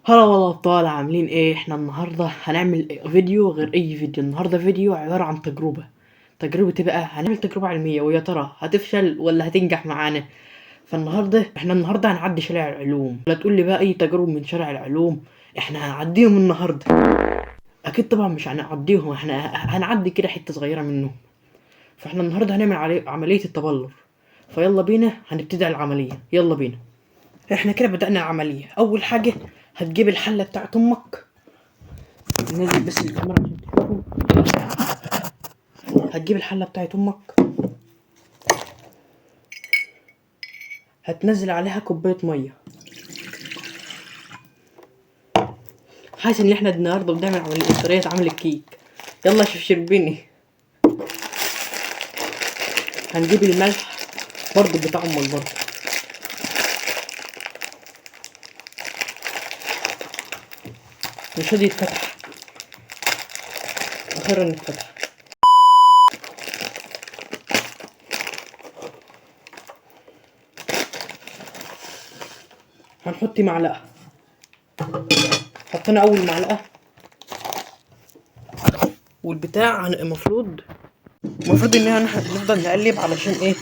هلا والله ابطال، عاملين ايه؟ احنا النهارده هنعمل فيديو غير اي فيديو. النهارده فيديو عبارة عن تجربه. تجربه ايه بقى؟ هنعمل تجربه علمية، ويا ترى هتفشل ولا هتنجح معانا؟ فالنهارده احنا النهارده هنعدي شارع العلوم. لا تقول لي بقى اي تجارب من شارع العلوم، احنا هنعديهم النهارده. اكيد طبعا مش هنعديهم، احنا هنعدي كده حتة صغيرة منهم. فاحنا النهارده هنعمل عملية التبلور. فيلا بينا هنبتدي العملية، يلا بينا. احنا كده بدأنا العملية. أول حاجة هتجيب الحلة بتاعت أمك، نزل بس الكاميرا عشان تشوفوا. هتجيب الحلة بتاعت أمك، هتنزل عليها كوباية مية. حاسس إن احنا النهاردة بنعمل عملية طريقة عمل الكيك. يلا شوف شربيني. هنجيب الملح برضو بتاع أمك برضو. مش راضي يتفتح، أخيرا اتفتح. هنحط معلقة، حطينا أول معلقة. والبتاع المفروض إن احنا نفضل نقلب علشان إيه؟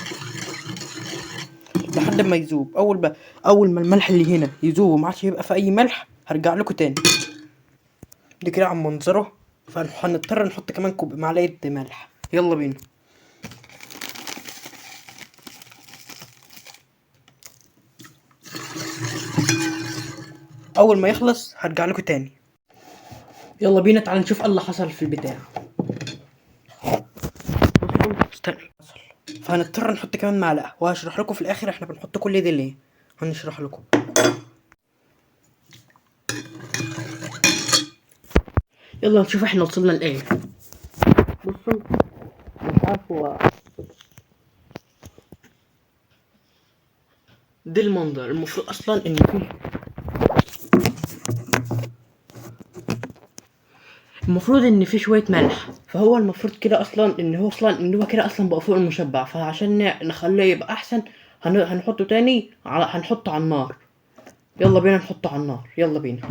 لحد ما يذوب. أول ما الملح اللي هنا يذوب وما عادش يبقى في أي ملح هرجع لكم تاني. دي كده عن منظره، فهنضطر نحط كمان كوب معلقة ملح. يلا بينا. أول ما يخلص هرجع لكم تاني. يلا بينا، تعالوا نشوف ايه اللي حصل في البتاع. استنى، فهنضطر نحط كمان معلقة، وهشرح لكم في الآخر احنا بنحط كل ده ليه، هنشرح لكم. يلا نشوف احنا وصلنا لإيه. بصوا مش عارف هو ده المنظر. المفروض اصلا ان فيه، المفروض ان في شوية ملح، فهو المفروض كده اصلا ان هو اصلا ان هو كده اصلا بقى فوق المشبع. فعشان نخليه يبقى احسن هنحطه تاني على، هنحطه على النار. يلا بينا نحطه على النار، يلا بينا.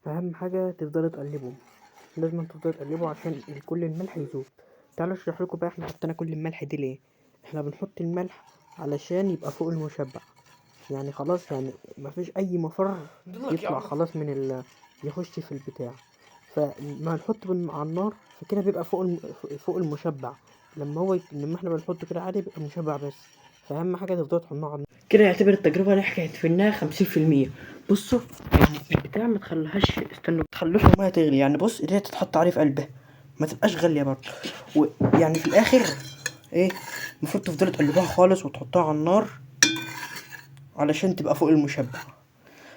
اهم حاجة تفضلوا تقلبوا، لازم تفضلوا تقلبوا عشان كل الملح يذوب. تعالوا اشرح لكم بقى احنا حطينا كل الملح دي ليه. احنا بنحط الملح علشان يبقى فوق المشبع، يعني خلاص، يعني مفيش اي مفر يطلع خلاص من يخش في البتاع. فما نحط على النار فكده بيبقى فوق المشبع. لما احنا بنحطه كده عادي بيبقى مشبع بس. فاهم حاجة تفضلوا تحطوه على النار كده. يعتبر التجربة نجحت في انها 50%. بصوا يعني البتاع ما تخليهاش، استنوا، ما تخلوش المية تغلي، يعني بص ايديها تتحط عليه في قلبها، ما تبقاش غالية برضه. ويعني في الاخر ايه، المفروض تفضلوا تقلبوها خالص وتحطوها على النار علشان تبقى فوق المشبع.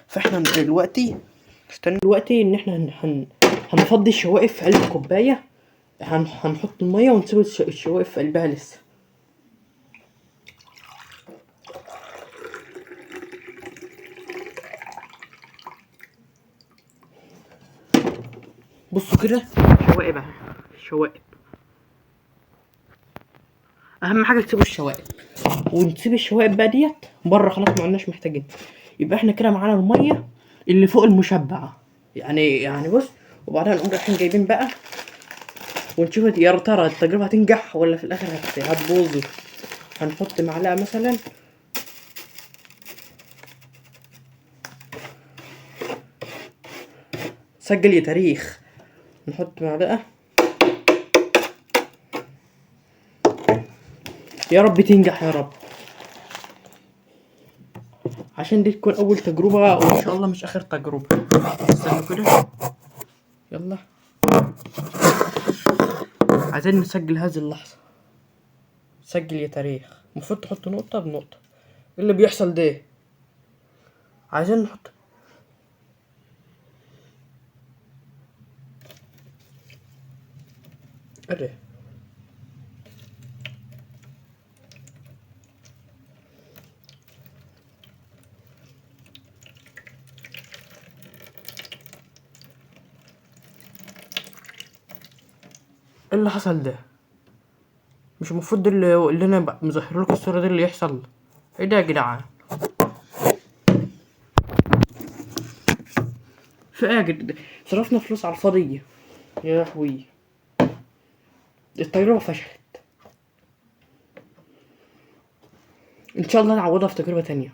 فاحنا دلوقتي استنوا دلوقتي ان احنا هنفضي الشوائب في قلب الكوباية. هنحط المية ونسيب الشوائب في قلبها لسه. بصوا كده شوائب اهي، شوائب. اهم حاجة تسيبوا الشوائب، ونسيب الشوائب بقى ديت بره خلاص، ما عدناش محتاجين. يبقى احنا كده معانا المية اللي فوق المشبعة، يعني بص. وبعدها نقوم رايحين جايبين بقى ونشوف يا ترى التجربة هتنجح ولا في الاخر هتبوظ. هنحط معلقه مثلا، سجل يا تاريخ. نحط معلقه، يا رب تنجح يا رب، عشان دي تكون اول تجربه وان شاء الله مش اخر تجربه. استنوا كده، يلا عايزين نسجل هذه اللحظة. سجل يا تاريخ. المفروض تحط نقطة بنقطة. ايه اللي بيحصل ده؟ عايزين نحط ايه ده؟ ايه اللي حصل ده؟ مش المفروض اللي انا مظهر لكم الصورة دي اللي يحصل؟ ايه ده يا جدعان؟ في ايه يا جد؟ صرفنا فلوس على الفاضي. يا لهوي، التجربة فشلت. ان شاء الله نعوضها في تجربة تانية.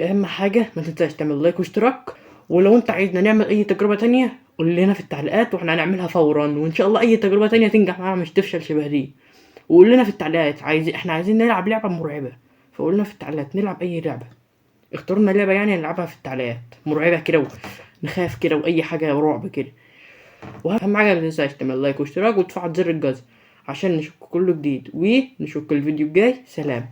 اهم حاجة ما تنساش تعمل like واشتراك، ولو انت عايزنا نعمل اي تجربة تانية قول لنا في التعليقات واحنا هنعملها فورا، وان شاء الله اي تجربة تانية تنجح معانا مش تفشل شبه دي. وقول لنا في التعليقات احنا عايزين نلعب لعبة مرعبة، فقول لنا في التعليقات نلعب اي لعبة، اختاروا لنا لعبة يعني نلعبها في التعليقات مرعبة كده ونخاف كده واي حاجة رعب كده. واهم حاجة ما تنساش تعمل like واشتراك وتفعل زر الجرس عشان نشوفكم كله جديد، ونشوفكم الفيديو الجاي. سلام.